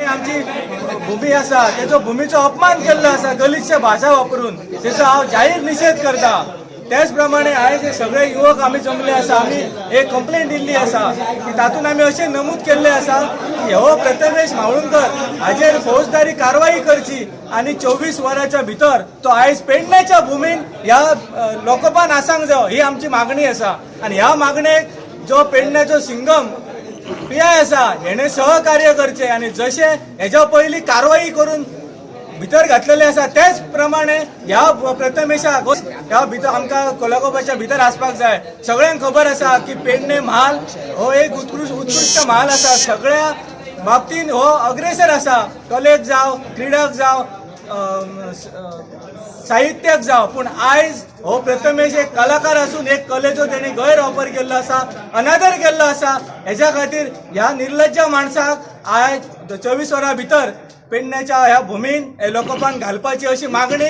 आमची भूमी आसा तेजो भुमीचो अपमान केल्लो आसा गलिच्छ भाशा वापरून, तेजो हांव जाहीर निशेध करता. त्याच प्रमाणे आयज हे सगळे युवक आमी जमले आसा. आमी एक कंप्लेन दिल्ली आसा की तातूंत आमी अशें नमूद केल्लें आसा की हो प्रथमेश म्हावळुंकर हाजेर फौजदारी कारवाई करची आनी 24 वरांच्या भितर तो आयज पेडण्याच्या भुमीन ह्या लोकोपान आसांक जावो ही आमची मागणी आसा. आनी ह्या मागणेक जो पेडण्याचो सिंगम पीआय आसा हेणे सहकार्य करचे आनी जशें हेज्या पयलीं कारवाई करून भितर घातलेले आसा तेच प्रमाणे ह्या प्रथमेशाक ह्या भितर आमकां कोलाकोपाच्या भितर आसपाक जाय. सगळ्यांक खबर आसा की पेडणे म्हाल हो एक उत्कृश्ट उत्कृश्ट म्हाल आसा. सगळ्या बाबतीन हो अग्रेसर आसा, कलेक जावं, क्रिडाक जावं, साहित्याक जावं. पूण आयज हो प्रथमेश एक कलाकार आसून एक कलेचो तेणी गैरवापर केल्लो आसा, अनादर केल्लो आसा. हेज्या खातीर ह्या निर्लज्ज माणसाक आयज 24 वरां भितर पेडण्याच्या ह्या भुमीन हे लोकोपान घालपाची अशी मागणी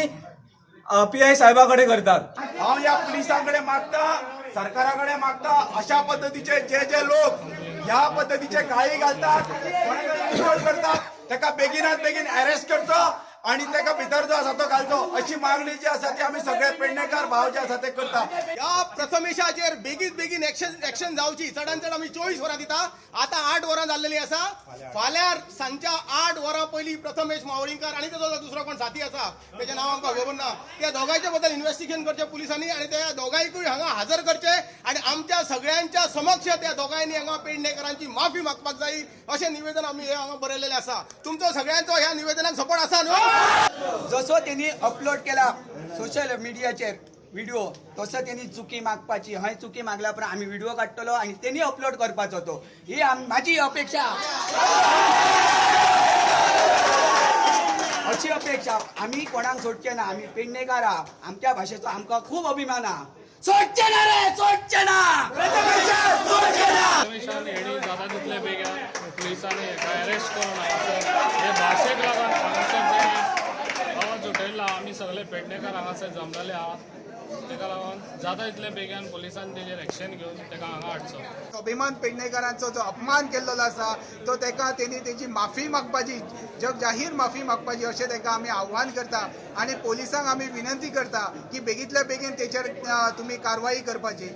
पीआय साहेबा कडेन करतात. हांव ह्या पुलिसां कडेन मागता, सरकारा कडेन मागता, अशा पद्दतीचे जे जे लोक ह्या पद्दतीचे गाळी घालतात, कोणाक करतात, ताका बेगिनात बेगीन अरेस्ट करचो आणि ताका भितर जो आसा तो घालचो, अशी मागणी जी आसा ती आमी सगळे पेडणेकार भाव जे आसा ते करता. ह्या प्रथमेशाचेर बेगीन बेगीन एक्शन जावची. चडान चड आमी 24 वरां दिता. आतां 8 वरां जाल्लेली आसा. फाल्यां सांजच्या 8 वरां पयलीं प्रथमेश मावळींकर आनी तेजो दुसरो कोण साथी आसा, तेजें नांव आमकां खबर ना, त्या दोगांयच्या बद्दल इन्व्हेस्टिगेशन करचें पुलिसांनी आनी त्या दोगांयकूय हांगा हजर करचे आनी आमच्या सगळ्यांच्या समक्ष त्या दोगांयनी हांगा पेडणेकरांची माफी मागपाक जाय, अशें निवेदन आमी हे हांगा बरयलेलें आसा. तुमचो सगळ्यांचो ह्या निवेदनाक सपोर्ट आसा न्हू? जसो त्यांनी अपलोड केला सोशल मिडियाचेर व्हिडिओ, तसो त्यांनी चुकी मागपाची. हय, चुकी मागल्या उपरांत आमी व्हिडिओ काडटलो आनी तेणी अपलोड करपाचो तो, ही माझी अपेक्षा, अशी अपेक्षा. आमी कोणाक सोडचे ना. आमी पेडणेकार आहा, आमच्या भाशेचो आमकां खूब अभिमान आहा. सोडचे ना रे, सोडचे ना, सोडचे ना. प्रथमेशान हेणी जाता तितले बेगीन पुलिसांनी हेका अरेस्ट करून हांगासर हे भाशेक लागून हांगासर जे आवाज उठयला, आमी सगळे पेडणेकार हांगासर जमलेले आहा. तेका लागून जाता तितले बेगीन पुलिसान तेजेर एक्शन घेवन तेका हांगा हाडचो. अभिमान पेडणेकरांचो जो अपमान केल्लो आसा तो तेका तेणी तेजी माफी मागपाची, जग जाहीर माफी मागपाची अशें तेका आमी आव्हान करता आनी पोलिसांक आमी विनंती करता की बेगींतल्या बेगीन तेचेर तुमी कारवाई करपाची.